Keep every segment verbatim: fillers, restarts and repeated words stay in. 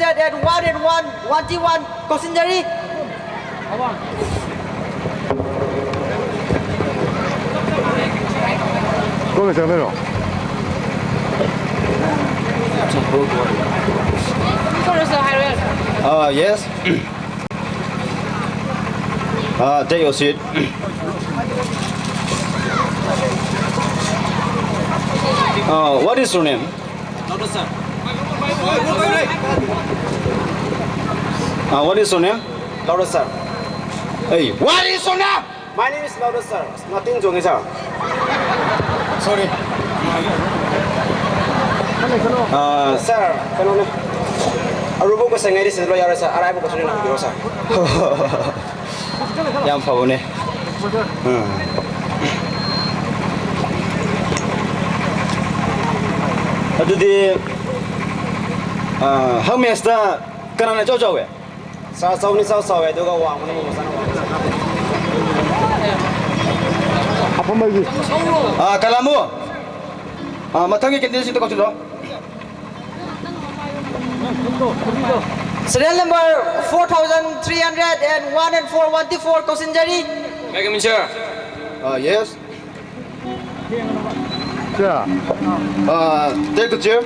At one and one, one T one, ꯀꯛꯆꯤꯡ ꯖꯔꯤ꯫ ꯀꯣꯟꯅ ꯆꯪꯗꯣꯏꯔꯣ? Uh, yes. Uh, take your seat. Uh, what is your name? Louder, sir. Uh, what is your name? Louder, sir. Hey, what is your name? My name is Louder, sir. Nothing wrong, sir. Sorry. Uh, sir, ꯀꯩꯅꯣꯅꯦ꯫ ꯑꯔꯨꯕ question ꯉꯩꯗꯤ ꯁꯤꯗ ꯂꯣꯏ ꯌꯥꯎꯔꯦ, sir. ꯑꯔꯥꯏꯕ question ꯑꯣꯏꯅ ꯍꯪꯕꯤꯔꯣ, sir. ꯌꯥꯝ ꯐꯕꯅꯦ꯫ ꯎꯝ꯫ ꯑꯗꯨꯗꯤ, ꯑ, ꯍꯛꯃꯦꯁꯇ ꯀꯅꯥꯅ ꯏꯆꯥꯎ ꯆꯥꯎꯋꯦ? Sir, ꯆꯥꯎꯅꯤ ꯆꯥꯎ ꯆꯥꯎꯋꯦ, ꯑꯗꯨꯒ ꯋꯥꯡꯕꯅ ꯃꯣꯃꯣꯁꯅ ꯋꯥꯡꯉꯤ꯫ ꯑꯐꯝꯕꯒꯤ꯫ ꯑ, ꯀꯂꯥꯃꯨ꯫ ꯑ, ꯃꯊꯪꯒꯤ candidateꯁꯤꯡꯗꯣ ꯀꯧꯁꯤꯜꯂꯣ꯫ Serial number four thousand three hundred and one and four one four, Kakching zari. May I come in, sir? Uh, yes. Sir. Uh, take the chair.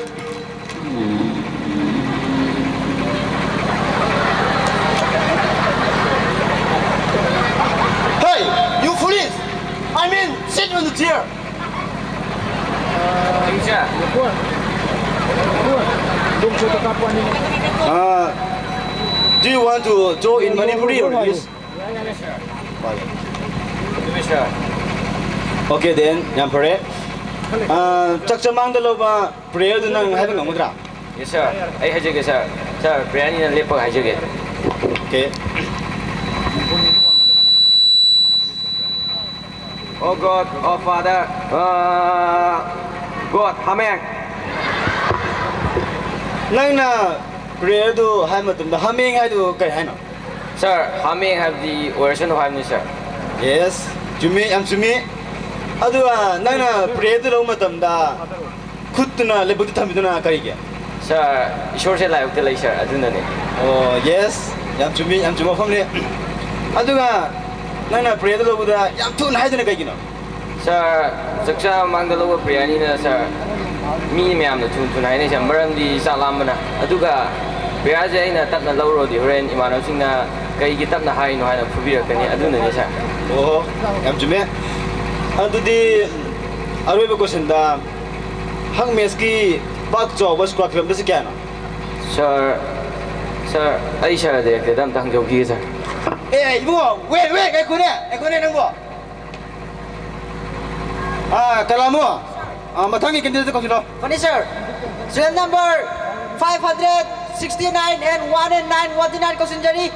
Hey, you fools! I mean, sit on the chair. Uh, do you want to talk in Manipuri or English? Okay then, ꯌꯥꯝ ꯐꯔꯦ꯫ ꯑꯥ, ꯆꯥꯛ ꯆꯃꯥꯡꯗ ꯂꯧꯕ prayerꯗꯨ ꯅꯪ ꯍꯥꯏꯕ ꯉꯝꯒꯗ꯭ꯔꯥ? Yes, sir. ꯑꯩ ꯍꯥꯏꯖꯒꯦ, sir. Sir, prayerꯅꯤꯅ ꯂꯦꯞꯄꯒ ꯍꯥꯏꯖꯒꯦ꯫ Okay. Oh God, oh Father, uh, God, ꯍꯥꯃꯦꯡ꯫ ꯅꯪꯅ prayerꯗꯨ ꯍꯥꯏꯕ ꯃꯇꯝꯗ ꯍꯥꯃꯦꯡ ꯍꯥꯏꯗꯨ ꯀꯔꯤ ꯍꯥꯏꯅꯣ? Sir, ꯍꯥꯃꯦꯡ ꯍꯥꯏꯕꯗꯤ ꯑꯣꯏꯔꯁꯅꯨ ꯍꯥꯏꯕꯅꯤ, sir꯫ Yes, ꯆꯨꯝꯃꯤ, ꯌꯥꯝ ꯆꯨꯝꯃꯤ꯫ ꯑꯗꯨꯒ ꯅꯪꯅ prayerꯗꯨ ꯂꯧꯕ ꯃꯇꯝꯗ ꯈꯨꯠꯇꯨꯅ ꯂꯩꯕꯛꯇ ꯊꯝꯃꯤꯗꯨꯅ ꯀꯔꯤꯒꯤ? ꯁꯥꯔ, ꯏꯁꯣꯔꯁꯦ ꯂꯥꯏꯕꯛꯇ ꯂꯩ, ꯁꯥꯔ, ꯑꯗꯨꯅꯅꯦ꯫ ꯑꯣ, ꯌꯦꯁ, ꯌꯥꯝ ꯆꯨꯝꯃꯤ, ꯌꯥꯝ ꯆꯨꯝꯕ ꯋꯥꯐꯝꯅꯤ꯫ ꯑꯗꯨꯒ ꯅꯪꯅ ꯄ꯭ꯔꯦꯌꯔꯗ ꯂꯧꯕꯗ ꯌꯥꯝ ꯊꯨꯅ ꯍꯥꯏꯗꯨꯅ ꯀꯩꯒꯤꯅꯣ? ꯁꯥꯔ, ꯆꯥꯛꯆꯥ ꯃꯃꯥꯡꯗ ꯂꯧꯕ ꯄ꯭ꯔꯦꯌꯔꯅꯤꯅ, ꯁꯥꯔ, ꯃꯤ ꯃꯌꯥꯝꯅ ꯊꯨꯅ ꯊꯨꯅ ꯍꯥꯏꯅꯩ, ꯁꯥꯔ, ꯃꯔꯝꯗꯤ ꯆꯥꯛ ꯂꯥꯝꯕꯅ꯫ ꯑꯗꯨꯒ ꯄ꯭ꯔꯦꯌꯔꯁꯦ ꯑꯩꯅ ꯇꯞꯅ ꯂꯧꯔꯨꯔꯗꯤ ꯍꯣꯔꯦꯟ ꯏꯃꯥꯟꯅꯕꯁꯤꯡꯅ ꯀꯩꯒꯤ ꯇꯞꯅ ꯍꯥꯏꯔꯤꯅꯣ ꯍꯥꯏꯅ ꯐꯨꯕꯤꯔꯛꯀꯅꯤ, ꯑꯗꯨꯅꯅꯦ, ꯁꯥꯔ꯫ ꯑꯣ, ꯌꯥꯝ ꯆꯨꯝꯃꯦ꯫ ꯑꯗꯨꯗꯤ ꯑꯔꯣꯏꯕ ꯀꯣꯏꯁꯟꯗ, ꯍꯛ ꯃꯦꯠꯁꯀꯤ ꯄꯥꯛ ꯆꯥꯎꯕ ꯁ꯭ꯀ꯭ꯋꯥꯔ ꯀꯤꯂꯣꯃꯤꯇꯔꯁꯦ ꯀꯌꯥꯅꯣ? ꯁꯥꯔ, ꯁꯥꯔ, ꯑꯩ ꯁꯥꯔ ꯗꯥꯏꯔꯦꯛꯇꯔꯗ ꯑꯝꯇ ꯍꯪꯖꯍꯧꯈꯤꯒꯦ, ꯁꯥꯔ꯫ ꯑꯦ, ꯏꯕꯨꯡꯉꯣ, ꯋꯦꯠ, ꯋꯦꯠ, ꯉꯥꯏꯈꯣꯅꯦ, ꯉꯥꯏꯈꯣꯅꯦ ꯅꯪꯕꯣ꯫ ꯑꯥ, ꯀꯂꯥꯃꯨ, ꯑꯥ, ꯃꯊꯪꯒꯤ ꯀꯦꯟꯗꯤꯗꯦꯠꯇ ꯀꯧꯁꯤꯜꯂꯣ꯫ ꯐꯅꯤ, sir. Serial number five hundred sixty nine and one and nine, one nine ꯀꯧꯁꯤꯟꯖꯔꯤ꯫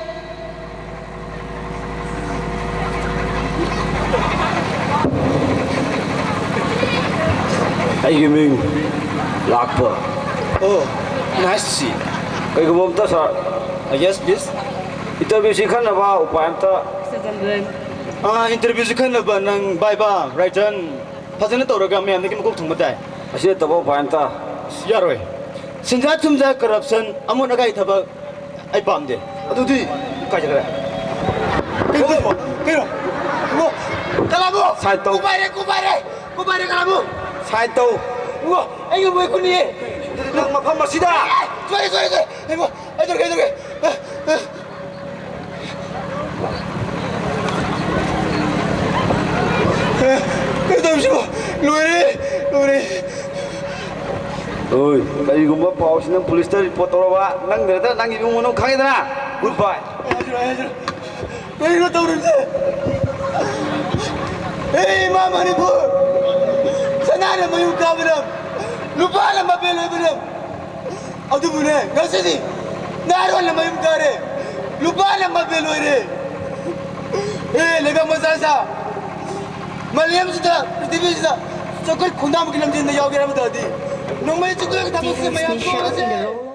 ꯑꯩꯒꯤ ꯃꯤꯡ ꯂꯥꯛꯄ꯫ ꯑꯣ, nice to see you. ꯀꯩꯒꯨꯝꯕ ꯑꯝꯇ, ꯁꯥꯔ꯫ ꯑ, yes, please. ꯏꯟꯇꯔꯚ꯭ꯌꯨꯁꯤ ꯈꯟꯅꯕ ꯎꯄꯥꯏ ꯑꯝꯇ꯫ ꯑꯥ, ꯏꯟꯇꯔꯚ꯭ꯌꯨꯁꯤ ꯈꯟꯅꯕ ꯅꯪ ꯚꯥꯏꯕꯥ, ꯔꯥꯏꯇꯟ ꯐꯖꯅ ꯇꯧꯔꯒ ꯃꯌꯥꯝꯗꯒꯤ ꯃꯀꯣꯛ ꯊꯣꯡꯕ ꯇꯥꯏ꯫ ꯑꯁꯤ ꯅꯠꯇꯕ ꯎꯄꯥꯏ ꯑꯝꯇ꯫ ꯑꯁ, ꯌꯥꯔꯣꯏ꯫ ꯁꯦꯟꯖꯥ ꯊꯨꯝꯖꯥ, ꯀꯔꯞꯁꯟ, ꯑꯃꯣꯠ ꯑꯀꯥꯏ ꯊꯕꯛ ꯑꯩ ꯄꯥꯝꯗꯦ꯫ ꯑꯗꯨꯗꯤ ꯀꯥꯏ ꯆꯠꯈ꯭ꯔꯦ? ꯀꯩꯅꯣ? ꯀꯩꯅꯣ? ꯏꯕꯣ, ꯀꯂꯥꯕꯣ! ꯁꯥꯏꯟ ꯇꯧ꯫ ꯀꯨꯝꯃꯥꯏꯔꯦ, ꯀꯨꯝꯃꯥꯏꯔꯦ! ꯀꯨꯝꯃꯥꯏꯔꯦ, ꯀꯂꯥꯕꯣ! ꯁꯥꯏꯟ ꯇꯧ꯫ ꯏꯕꯣ, ꯑꯩꯒꯤ ꯃꯣꯏ ꯈꯨꯠꯅꯤꯌꯦ! ꯑꯗꯨꯗꯤ ꯅꯪ ꯃꯐꯝ ꯑꯁꯤꯗ! ꯁꯣꯔꯤ, ꯁꯣꯔꯤ, ꯁꯣꯔꯤ! ꯏꯕꯣ, ꯑꯩ ꯇꯧꯔꯒꯦ, ꯑꯩ ꯇꯧꯔꯒꯦ! ꯑ, ꯑ꯫ ꯀꯩꯅꯣ ꯇꯧꯔꯤꯁꯤꯕꯣ? ꯂꯣꯏꯔꯦ! ꯂꯣꯏꯔꯦ! ꯑꯣꯏ, ꯀꯔꯤꯒꯨꯝꯕ ꯄꯥꯎꯁꯤ ꯅꯪ ꯄꯨꯂꯤꯁꯇ ꯔꯤꯄꯣꯔꯠ ꯇꯧꯔꯕ, ꯅꯪꯗ ꯅꯠꯇꯅ ꯅꯪꯒꯤ ꯏꯃꯨꯡ ꯃꯅꯨꯡ ꯈꯪꯉꯤꯗꯅ? Good bye. ꯍꯥꯏꯖꯔꯣ, ꯍꯥꯏꯖꯔꯣ꯫ ꯀꯔꯤꯅꯣ ꯇꯧꯔꯤꯕꯁꯦ? ꯍꯦ ꯏꯃꯥ ꯃꯅꯤꯄꯨꯔ! ꯁꯅꯥꯅ ꯃꯌꯨꯝ ꯀꯥꯕ ꯂꯝ, ꯂꯨꯄꯥꯅ ꯃꯕꯦꯜ ꯑꯣꯏꯕ ꯂꯝ꯫ ꯑꯗꯨꯕꯨꯅꯦ, ꯉꯁꯤꯗꯤ ꯅꯍꯥꯔꯣꯜꯅ ꯃꯌꯨꯝ ꯀꯥꯔꯦ, ꯂꯨꯄꯥꯅ ꯃꯕꯦꯜ ꯑꯣꯏꯔꯦ꯫ ꯍꯦ ꯂꯩꯕꯥꯛ ꯃꯆꯥꯁꯥ, ꯃꯥꯂꯦꯝꯁꯤꯗ, ꯄ꯭ꯔꯤꯊꯤꯕꯤꯁꯤꯗ ꯆꯥꯎꯈꯠ ꯈꯣꯡꯊꯥꯡꯒꯤ ꯂꯝꯖꯦꯜꯗ ꯌꯥꯎꯒꯦ ꯍꯥꯏꯕ ꯇꯥꯔꯗꯤ ꯅꯣꯡꯃꯩ ꯆꯨꯞꯂꯒ ꯊꯕꯛꯁꯦ ꯃꯌꯥꯝ ꯇꯣꯛꯑꯁꯦ꯫